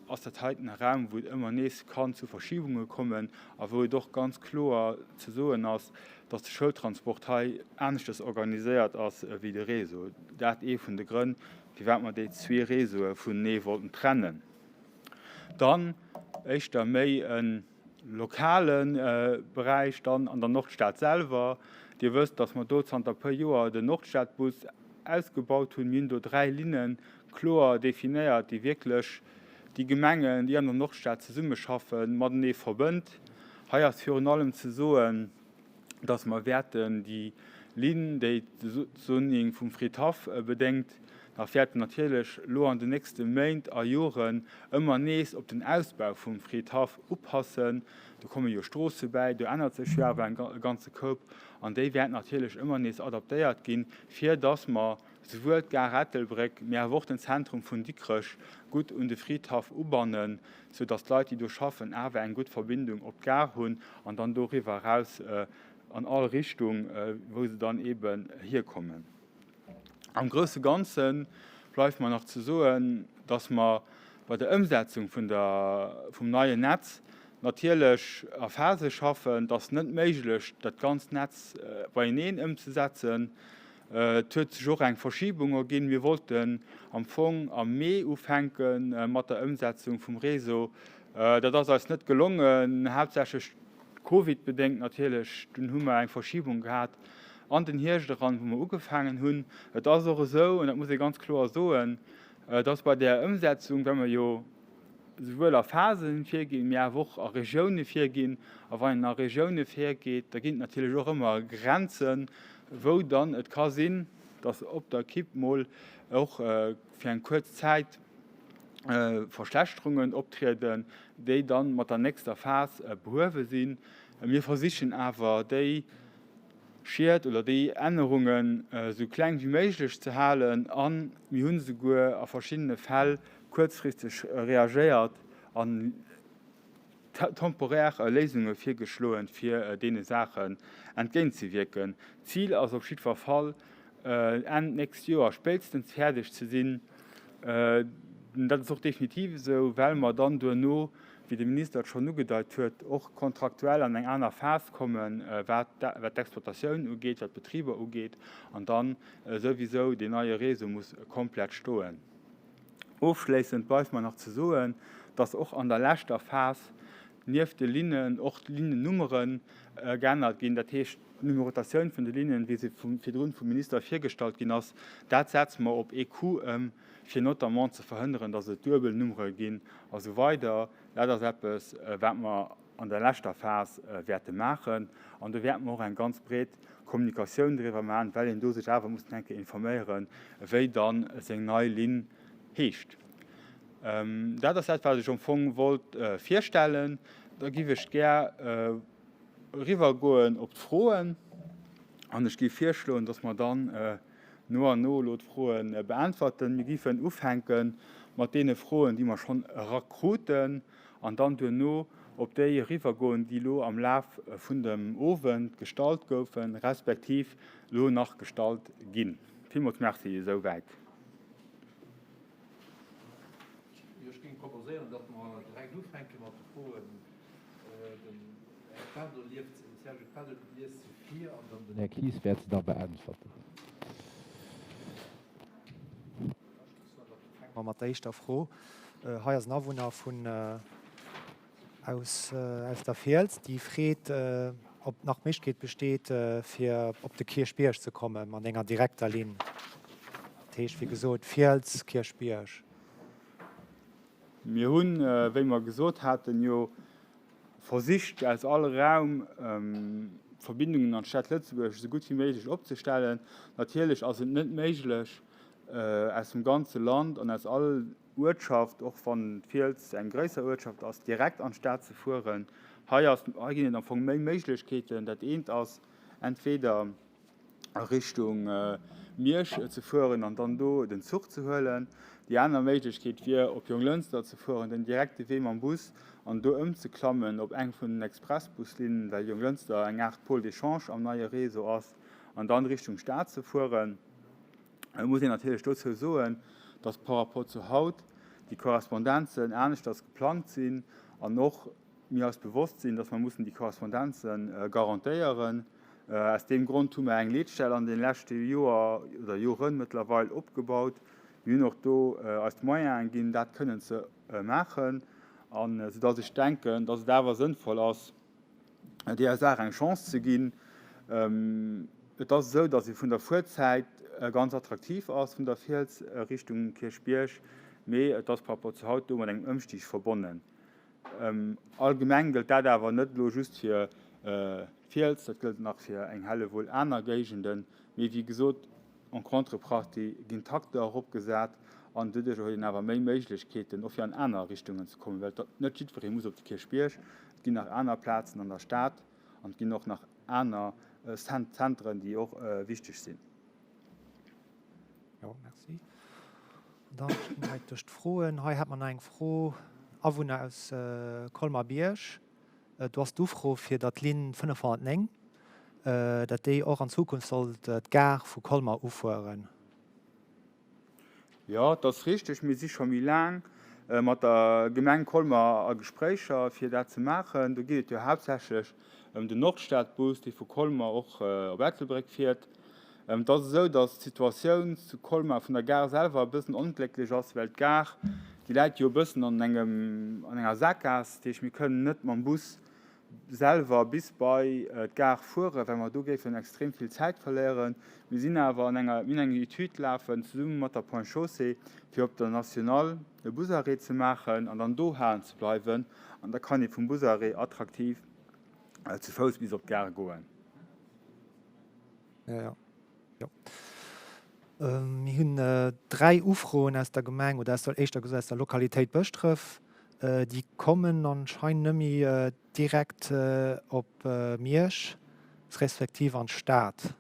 ass dat heiten e Raum, wou et ëmmer nees kann zu Verschiebunge kommen a wou et och ganz kloer ze soen ass, dass de Schoultransport hei aneschtes organiséiert ass wéi de Réseau. Dat ee vun de Grënn, firwat mer déi zwee Réseaue vunenee wollten trennen. Dann éischter méi e lokale Beräich dann an der Nordstad selwer. Dir wësst, dass mer do zanter e puer Joer den Nordstadbus ausgebaut hunn. Mir hunn do 3 Linne kloer definéiert, déi wierklech déi Gemengen, déi an der Nordstad zesummeschaffen, matenee verbënnt. Hei ass virun allem ze soen, dass mer wäerten déi Linn, déi d'Zoning vum Fridhaff bedéngt, nach wäerten natierlech elo an den nächste Méint a Joren ëmmer nees op den Ausbau vum Fridhaff upassen. Do komme jo Stroosse bäi, do ännert sech jo awer e ganze Koup an déi wäert natierlech ëmmer nees adaptéiert ginn, fir dass mer souwuel d'Gare Ettelbréck, mee awer och den Zentrum vun Dikrech gutt un de Fridhaff ubannen, sou dass d'Leit, déi do schaffen, awer eng gutt Verbindung op d'Gare hunn an dann doriwwer eraus an all Richtung, wou se dann eeben hierkommen. Am grousse Ganze bleift mer nach ze soen, dass mer bei der Ëmsetzung vun der, vum neien Netz natierlech a Phase schaffen. Et ass net méiglech, dat ganzt Netz beieneen ëmzesetzen. Et huet sech och eng Verschibung erginn. Mir wollten am Fong am Mee ufänke mat der Ëmsetzung vum Réseau. Dat ass eis net gelongen, haaptsächlech Covid-bedéngt natierlech. Dunn hu mer eng Verschibung gehat an den Hierscht eran, wou mer ugefaangen hunn. Et ass och esou, an dat muss ee ganz kloer soen, dass bei där Ëmsetzung, well mer jo souwuel a Phasen virginn, mee awer och a Regioune virginn. A wann een a Regioune virgeet, da ginn et natierlech och ëmmer Grenzen, wou dann et ka sinn, datt op der Kipp mol och fir eng kuerz Zäit Verschlechterungen optrieden, déi dann mat der nächster Phas behuewe sinn. Mir versichen awer déi. Schied oder déi Ännerungen esou kleng wéi méiglech ze halen a mir hunn esouguer a verschiddene Fäll kuerzfristeg reagéiert an temporär Léisunge virgeschloen, fir deene Saachen entgéintzewierken. D'Zil ass op jiddwer Fall, Enn d'nächst Joer spéitstens fäerdeg ze sinn. Dat ass och definitiv esou, well mer dann duerno, wéi de Minister et schonn ugedeit huet, och kontraktuell an eng aner Phas kommen, wat d'Exploitatioun ugeet, wat d'Betriber ugeet, an dann souwisou deen neie Réseau muss komplett stoen. Ofschléissend bleift mer nach ze soen, dass och an der leschter Phas nieft de Linnen och d'Linnennummere geännert ginn. Dat heescht, d'Numerotatioun vun de Linnen, wéi se virdrun vum Minister virgestallt ginn ass, dat setze mer op ee Coup ëm, fir notamment ze verhënneren, dass et duebel Nummere ginn a sou weider. Dat ass eppes, wat mer an der leschter Phas wäerte maachen. An do wäerte mer och eng ganz breet Kommunikatioun driwwer maachen, well een do sech awer muss eng Kéier informéieren, wéi dann seng nei Linn heescht. Dat ass dat, wat ech am Fong wollt virstellen. Da giff ech gär eriwwergoen op d'Froen an ech géif virschloen, dass mer dann no an no elo d'Froe beäntwerten. Mir géifen ufänke mat deene Froen, déi mer schonn erakruten an dann duerno op déi eriwwergoen, déi elo am Laf vun dem Owend gestallt goufen, respektiv elo nach gestallt ginn. Villmools Merci esouwäit. Ech géing proposéieren, datt mer direkt ufänke mat de Froen. Den Här Fado lieft, den Serge Fado liest se vir an dann den Här Kies wäert se da beäntwerten. Da fänke mer mat der éischter Fro. Hei ass en Awunner vun aus der Fiels, déi freet, ob nach d'Méiglechkeet besteet, fir op de Kierchbierg ze komme mat enger direkter Linn. Dat heescht, wéi gesot, Fiels, Kierchbierg. Mir hunn, wéi mer gesot haten, jo versicht, aus all Raum d'Verbindungen an d'Stad Lëtzebuerg esou gutt wéi méiglech opzestellen. Natierlech ass et net méiglech, aus dem ganze Land an aus all Uertschaft, och wann d'Fiels eng gréisser Uertschaft ass, direkt an d'Stad ze fueren. Hei ass, hei ginn et am Fong méi Méiglechkeeten. Dat eent ass entweder a Richtung Miersch ze fueren an dann do den Zuch ze huelen. Déi aner Méiglechkeet wier op Jonglënster ze fueren, den direkte Wee mam Bus an do ëmzeklammen op eng vun den Expressbuslinnen, well Jonglënster eng Aart Pôle d'échange am neie Réseau ass, an dann Richtung Stad ze fueren. Et muss een natierlech dozou soen, dass par rapport zu haut déi Korrespondenzen aneschters geplangt sinn an och mir eis bewosst sinn, dass mer mussen déi Korrespondenze garantéieren. Aus deem Grond hu mer eng Leetstell an de leschte Joer oder Jore mëttlerweil opgebaut. Mir hunn och do eis d'Moyene ginn, dat kënnen ze maachen, an soudass ech denken, dass et awer sënnvoll ass, deeër Saach eng Chance ze ginn. Et ass esou, datt ee vun der Fuerzäit ganz attraktiv ass vun der Fiels Richtung Kierchbierg, mee et ass par rapport zu haut do mat engem Ëmstig verbonnen. Allgemeng gëllt dat awer net elo just fir d'Fiels, dat gëllt nach fir eng Hellewull aner Géigenden. Mee wéi gesot, En contrepartie ginn d'Takter eropgesat an doduerch huet een awer méi Méiglechkeeten, och fir an aner Richtungen ze kommen, well net jiddweree muss op de Kierchbierg. Et ginn nach aner Plazen an der Stad an et ginn och nach aner Zentren, déi och wichteg sinn. Jo, merci. An dann ginn hei duerch d'Froen. Hei hat mer nach eng Fro, Awunner aus Colmar-Bierg. Do ass d'Ufro, fir datt d'Linn 509, datt déi och an Zukunft soll d'Gare vu Colmer ufueren. Jo, et ass richteg, mir si scho méi laang mat der Gemeng Colmer a Gespréicher, fir dat ze maachen. Do geet et jo haaptsächlech ëm den Nordstadbus, dee vu Colmer och op Ettelbréck fiert. Et ass esou, datt d'Situatioun zu Colmar vun der Gare selwer e bëssen onglécklech ass, well d'Gare, déi läit jo e bëssen an engem, an enger Sakgaass. Dat heescht, mir kënnen net mam Bus selwer bis bei d'Gare fueren, well mer do géifen extrem vill Zäit verléieren. Mir sinn awer an enger, mir hunn eng Etüd lafen, zesumme mat der Ponts et Chaussées, fir op der Nationale e Busarrêt ze maachen an dann do halen ze bleiwen. An da kann ee vum Busarrêt attraktiv zu Fouss bis op d'Gare goen. Jo, jo. Mir hunn 3 Ufroen aus der Gemeng, oder aus der, éischter gesot aus der Lokalitéit Bëschdref. Déi kommen anscheinend net méi direkt op Miersch. respektiv an d'Stad.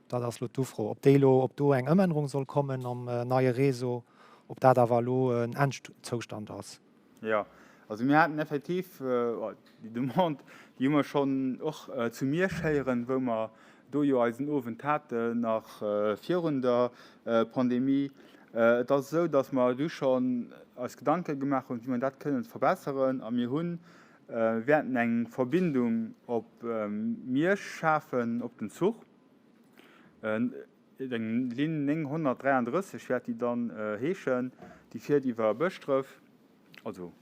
Dat ass elo d'Ufro, ob déi elo, ob do eng Ëmännerung soll kommen am neie Réseau, ob dat awer elo en Endzoustand ass. Jo, also mir haten effektiv déi Demande, déi hu mer schonn och zu Miersch héieren, wou mer do jo eisen Owend haten, nach virun der Pandemie. Et ass esou, datt mer du schonn eis Gedanke gemaach hunn, wéi mer dat kënnen verbesseren. A mir hunn, wäerten eng Verbindung op Miersch schafen, op den Zuch. Eng Linn 933 wäert déi dann heeschen. Déi fiert iwwer Bëschdref. Also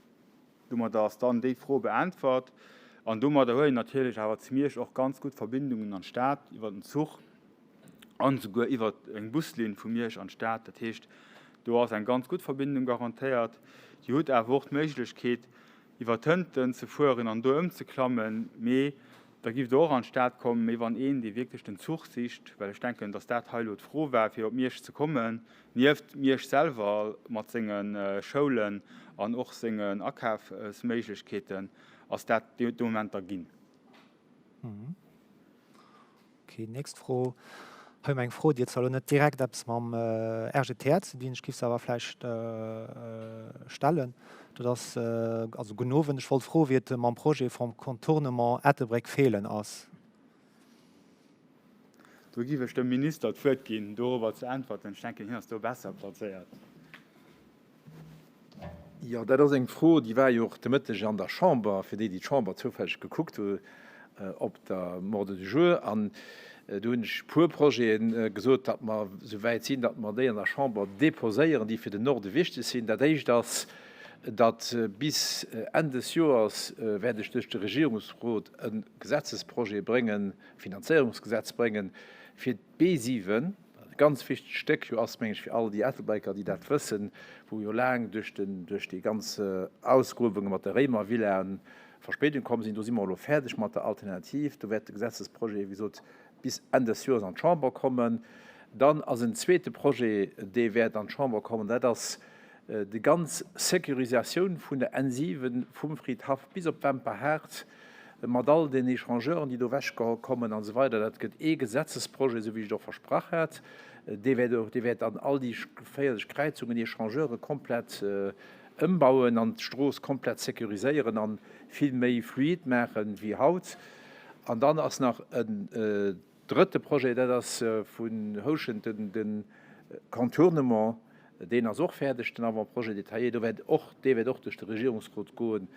domadder ass dann déi Fro beäntwert. An domadder huet een natierlech awer zu Miersch och ganz gutt Verbindungen an d'Stad iwwer den Zuch an esouguer iwwer eng Buslinn vu Miersch an d'Stad. Dat heescht, do ass eng ganz gutt Verbindung garantéiert. Dir hutt awer och d'Méiglechkeet, iwwer Tënten ze fueren an do ëmzeklammen, mee da giff Der och an d'Stad kommen. Mee wann een, dee wierklech den Zuch sicht, well ech denken, dass dat hei elo d'Fro war, fir op Miersch ze kommen, nieft Miersch selwer mat senge Schoulen an och sengen Akafsméiglechkeeten, ass dat de Moment da ginn. Ok, nächst Fro. Hei hu mer eng Fro, déi huet zwar elo net direkt eppes mam RGTR ze dinn, ech giff se awer vläicht stellen. Dat ass, also gudden Owend, ech wollt froen, wéi et mam Projet vum Contournement Ettelbréck-Feelen ass. Do giff ech dem Minister d'Wuert ginn, dorobber ze äntwerten. Ech denken, hien ass do besser plazéiert. Jo, dat ass eng Fro, déi war jo och de Mëtteg an der Chamber, fir déi, déi d'Chamber zoufälleg gekuckt hu, op der Ordre du jour. An do hunn ech e puer Projete gesot, datt mer esou wäit sinn, datt mer déi an der Chamber déposéieren, déi fir den Norde wichteg sinn. Dat Éischt ass, datt bis Enn des Joers wäert ech duerch de Regierungsrot e Gesetzesprojet bréngen, Finanzéierungsgesetz bréngen, fir d'B7, wat e ganz wichtegt Stéck jo ass, meng ech, fir all déi Ettelbrécker, déi dat wëssen, wou jo laang duerch den, duerch déi ganz Ausgruewunge mat de Réimervillaen Verspéidung komm sinn. Do si mer elo fäerdeg mat der Alternativ. Do wäert de Gesetzesprojet, wéi gesot, bis Enn des Joers an d'Chamber kommen. Dann ass en zweete Projet, dee wäert an d'Chamber kommen, dat ass déi ganz Sécurisatioun vun der N7 vum Fridhaff bis op d'Wemperhaart, mat all den Echangeuren, déi do ewechgeholl kommen an esou weider. Dat gëtt ee Gesetzesprojet, esou wéi ech et och versprach hat. Dee wäert och, dee wäert dann all déi geféierlech Kräizungen, Echangeure komplett ëmbauen an d'Strooss komplett sécuriséieren an vill méi fluid maachen wéi haut. An dann ass nach en Drëtte Projet, dat ass vun Houschent de Contournement. Deen ass och fäerdeg, den Avant-projet détaillé. Do wäert och, dee wäert och duerch de Regierungsrot goen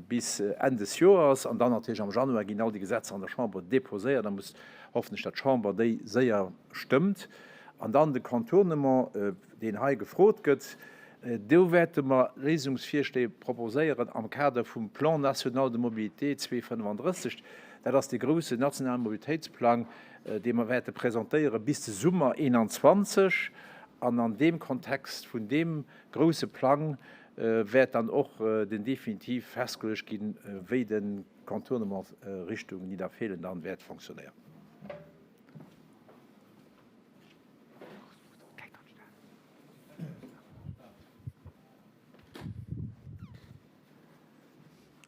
bis Enn des Joers. An dann natierlech am Januar ginn all déi Gesetzer an der Chamber déposéiert. Da muss, hoffen ech, datt d'Chamber déi séier stëmmt. An dann de Contournement, deen hei gefrot gëtt. Do wäerte mer Léisungsvirschléi proposéieren am Kader vum Plan national de mobilité 2035. Dat ass dee groussen nationale Mobilitéitsplang, dee mer wäerte presentéiere bis de Summer 2021. An an deem Kontext vun deem grousse Plang wäert dann och den definitiv festgeluecht ginn, wéi de Contournement Richtung Nidderfeelen dann wäert fonctionnéieren.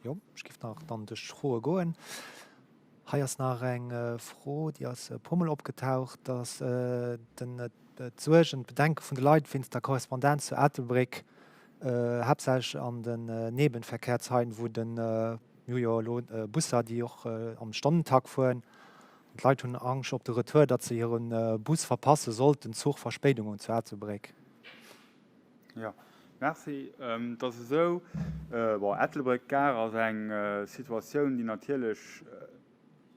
Jo, ech géif nach dann duerch d'Froe goen. Hei ass nach eng Fro, déi ass e puermol opgetaucht, dass den, d'Suergen, d'Bedenke vun de Leit wéinst der Korrespondenz zu Ettelbréck, haaptsächlech an den Nebenverkehrszeiten, wou de, mir hu jo elo Busser, déi och am Stonnentakt fueren, D'Leit hunn Angscht op de Retour, datt se hire Bus verpasse sollt den Zuch Verspéidung hunn zu Ettelbréck. Jo, merci. Et ass esou, bon, Ettelbréck Gare ass eng Situatioun, déi natierlech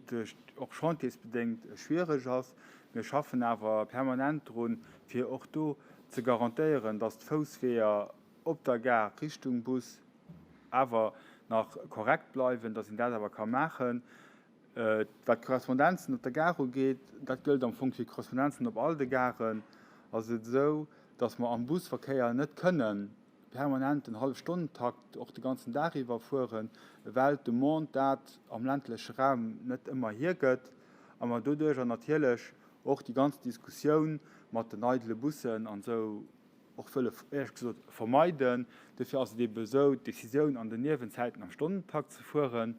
duerch och chantiers-bedéngt schwiereg ass. Mir schaffen awer permanent drun, fir och do ze garantéieren, datt d'Foussweeër op der Gare Richtung Bus awer nach korrekt bleiwen, datt een dat awer ka maachen. Wat d'Korrespondenzen op der Gare ugeet, dat gëllt am Fong fir d'Korrespondenzen op all de Garen, ass et esou, datt mer am Busverkéier net kënnen permanent den Hallefstonnentakt och de ganzen Dag iwwer fueren, well d'Demande dat am ländleche Raum net ëmmer hiergëtt a mer doduerjer natierlech och déi ganz Diskussioun mat den eidele Bussen an esou och wëlle éierlech gesot vermeiden. Dofir ass et eebe esou, d'Decisioun an den Niewenzäiten am Stonnentakt ze fueren.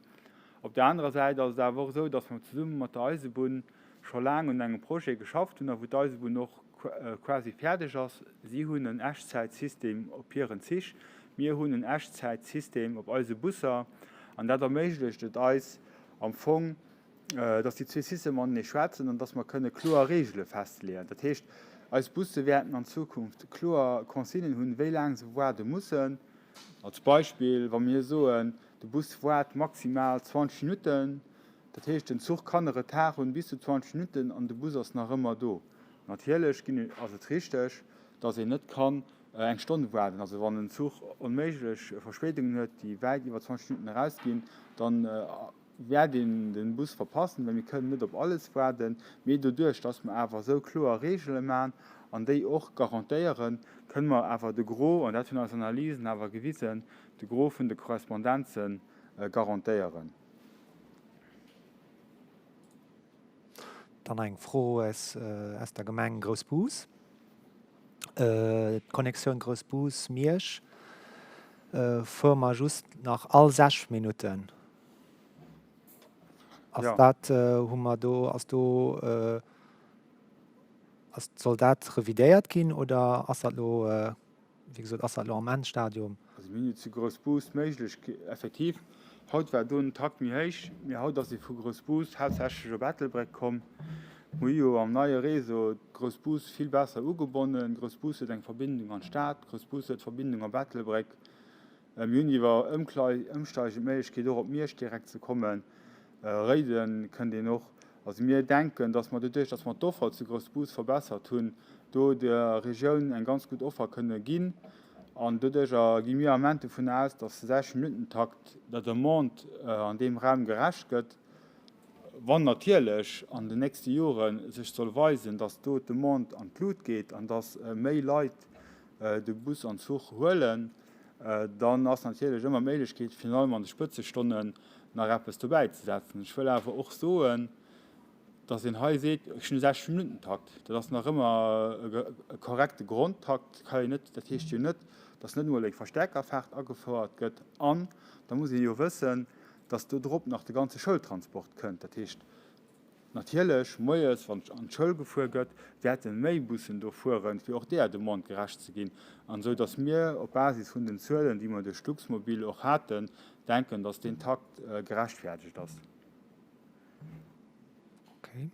Op där anerer Säit ass et awer och esou, dass mer zesumme mat der Eisebunn scho laang un engem Projet geschafft hunn a wou d'Eisebunn och quasi fäerdeg ass. Si hunn en Echtzäitsystem op hiren Zich, mir hunn en Echtzäitsystem op eise Busser an dat erméiglecht et eis am Fong, dass déi zwee Systemer matenee schwätzen an dass mer kënne kloer Reegele festleeën. Dat heescht, eis Busse wäerten an Zukunft kloer Consignen hunn, wéi laang se waarde mussen. Als Beispill, wa mir soen, de Bus waart maximal 20 Minutten, dat heescht, den Zuch kann e Retard hunn bis zu 20 Minutten an de Bus ass nach ëmmer do. Natierlech ginn, ass et richteg, dass een net kann eng Stonn waarden. Also wann en Zuch onméiglech Verspéidungen huet, déi wäit iwwer 20 Minutten erausginn, dann wäert een de Bus verpassen, well mir kënnen net op alles waarden. Mee doduerch, dass mer awer esou kloer Reegele maachen an déi och garantéieren, kënne mer awer de Gros, an dat hunn eis Analysen awer gewisen, de Gros vun de Korrespondenze garantéieren. Dann eng Fro aus der Gemeng Groussbus. D'Connexioun Groussbus-Miersch fuere mer just nach all 6 Minutten. Ass dat, hu mer do, ass do, ass, soll dat revidéiert ginn oder ass dat elo, wéi gesot, ass dat elo am Endstadium? Also mir hunn jo zu Groussbus d'Méiglechkeet, effektiv, haut war do den Takt méi héich, mee haut ass ee vu Groussbus haaptsächlech op Ettelbréck komm. Mir hu jo am neie Réseau Groussbus vill besser ugebonnen. Groussbus huet eng Verbindung an d'Stad, Groussbus huet Verbindung op Ettelbréck. Mir hunn iwwer Ëmsteigen d'Méiglechkeet och op Miersch direkt ze kommen. Réiden kënnt een och. Also mir denken, datt mer doduerch, datt mer d'Offer zu Groussbus verbessert hunn, do der Regioun eng ganz gutt Offer kënne ginn. An doduercher gi mir am Ament dovun aus, datt de 60 Minutten-Takt der Demande an deem Raum gerecht gëtt. Wann natierlech an den nächste Jore sech soll weisen, datt do d'Demande an d'Lut geet an datt méi Leit de Bus an Zuch huelen, dann ass natierlech ëmmer d'Méiglechkeet, virun allem an de Spëtzestonnen nach eppes dobäi ze setzen. Ech wëll awer och soen, dass een hei seet, ech hunn e 60-Minutten-Takt, dat ass nach ëmmer e korrekte Grondtakt. Ka jo net, dat heescht jo net, dass net emol eng Verstärkerfaart agefouert gëtt. An da muss ee jo wëssen, dass do drop nach de ganze Schoultransport kënnt. Dat heescht, Natierlech, moies, wann an d'Schoul gefuer gëtt, wäerte méi Bussen do fueren, fir och deeër Demande gerecht ze ginn. An esou datt mir op Basis vun den Zuelen, déi mer duerch d'Luxmobil och haten, denken, datt deen Takt gerechtfertegt ass. Okay.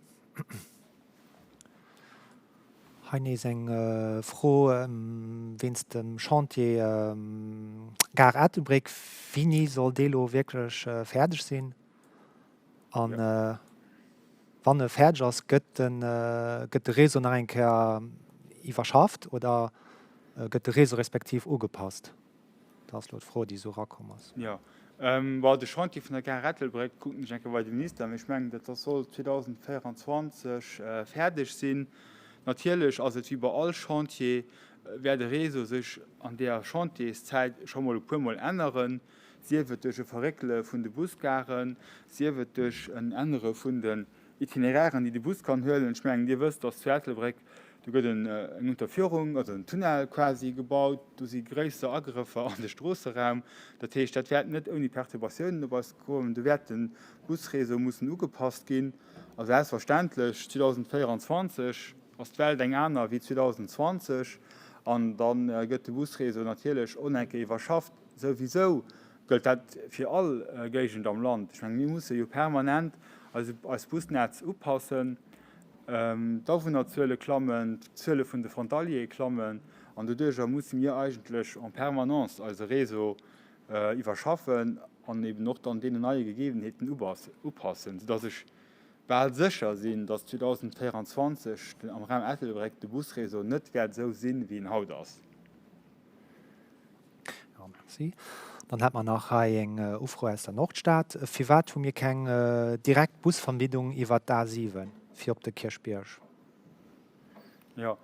Hei nees eng Fro wéinst dem Chantier Gare Ettelbréck. Wéini soll dee lo wierklech fäerdeg sinn? An wann e fäerdeg ass, gëtt gëtt de Réseau nach eng Kéier iwwerschafft oder gëtt de Réseau respektiv ugepasst? Dat ass elo d'Fro, déi esou erakomm ass. Jo, bon, de Chantier vun der Gare Ettelbréck kucken ech eng Kéier bei de Minister, mee ech mengen, dat soll 2024 fäerdeg sinn. Natierlech ass et wéi bei all Chantier, wäert de Réseau sech an deeër Chantierszäit scho mol e puermol änneren. sief et duerch e Verréckele vun de Busgaren, sief et duerch en Ännere vun den Itinerairen, déi de Bus kann huelen. Ech mengen, Dir wësst, dass zu Ettelbréck, do gëtt eng Unterführung, also en Tunnel quasi gebaut, do si gréisser Agrëffer an de Stroosseraum. Dat heescht, dat wäert net ouni Perturbatiounen op eis kommen. Do wäert de Busréseau mussen ugepasst ginn. A selbstverständlech, 2024 ass d'Welt eng aner wéi 2020 an da gëtt de Busréseau natierlech och nach eng Kéier iwwerschafft. Souwisou gëllt dat fir all Géigend am Land. Ech menge mir musse jo permanent eist Busnetz upassen. D'Awunnerzuele klammen, d'Zuele vun de Frontaliere klammen an doduercher musse mir eigentlech en permanence eise Réseau iwwerschaffen an eben och dann deenen neie Gegebenheeten upassen, soudass ech bal sécher sinn, dass 2024 am Raum Ettelbréck de Busréseau net wäert esou sinn, wéi en haut ass. Ja, merci. Dann hätt mer nach hei eng Ufro aus der Nordstad. Firwat hu mir keng direkt Busverbindung iwwert d'A7 fir op de Kierchbierg? Jo,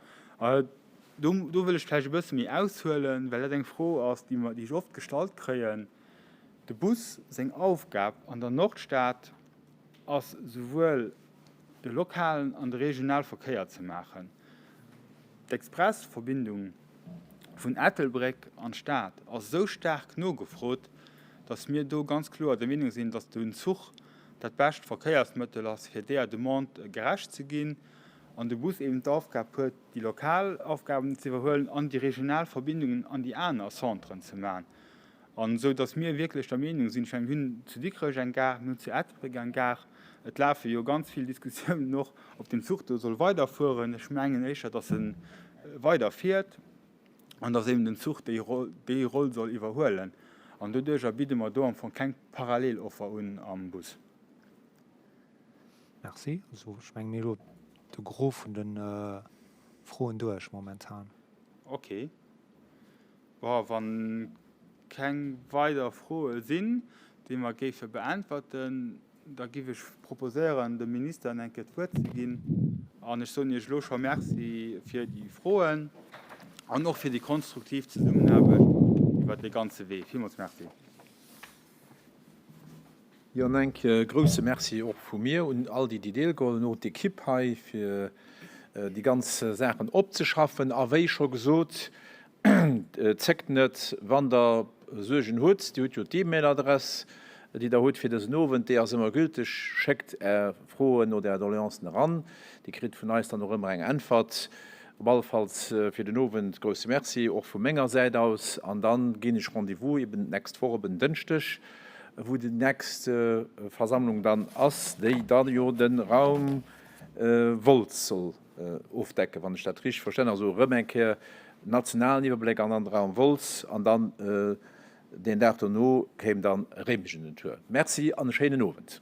do do wëll ech vläicht e bësse méi aushuelen, well dat eng Fro ass, déi mer, déi ech oft gestallt kréien. De Bus seng Aufgab an der Nordstad ass souwuel de lokalen an de Regionalverkéier ze maachen. D'Expressverbindung vun Ettelbréck an d'Stad ass esou staark nogefrot, dass mir do ganz kloer der Meenung sinn, dass den Zuch dat bescht Verkéiersmëttel ass, fir deeër Demande gerecht ze ginn, an de Bus eben d'Aufgab huet, déi lokal Aufgaben ze iwwerhuelen an déi regional Verbindungen an déi aner Centren ze maachen. An esou dass mir wierklech der Meenung sinn, ech mengen, mir hunn zu Dikrech eng Gare, mir hunn zu Ettelbréck eng Gare, et lafe jo ganz vill Diskussiounen och, ob den Zuch do soll weiderfueren. Ech mengen éischter, dass e weiderfiert an dass eben den Zuch déi Roll, déi Roll soll iwwerhuelen. An doduerjer bidde mer do am Fong keng Paralleloffer un am Bus. Merci. Also ech menge mir hu elo de Gros vun de Froen duerch momentan. Okay. Bon, wa keng weider Froe sinn, déi mer géife beäntwerten, da giff ech proposéieren, dem Minister eng Kéier d'Wuert ze ginn. An ech soen Iech elo scho Merci fir déi Froen an och fir déi konstruktiv Zesummenaarbecht iwwert dee ganze Wee. Villmools Merci. Jo, an enk grousse Merci och vu mir un all déi, déi deelgeholl hunn, och d'Ekipp hei, fir déi ganz Saachen opzeschaffen. A wéi scho gesot, zéckt net, wann Der Suergen hutt. Dir hutt jo d'E-Mail-Adress, déi Der hutt fir dësen Owend, déi ass ëmmer gülteg. Schéckt Är Froen oder Är Doleancen eran. Dir kritt vun eis dann och ëmmer eng Äntwert. Op allefalls fir den Owend grousse Merci och vu menger Säit aus. An dann ginn ech Rendez-vous eben d'nächst Woch op en Dënschdeg, wou déi nächst Versammlung dann ass, déi dann jo de Raum Wolz soll ofdecken, wann ech dat richteg verstinn. Also erëm eng Kéier nationalen Iwwerbléck an dann de Raum Wolz an dann deen Dag dono kéim dann Réimech un den Tour. Merci an e schéinen Owend.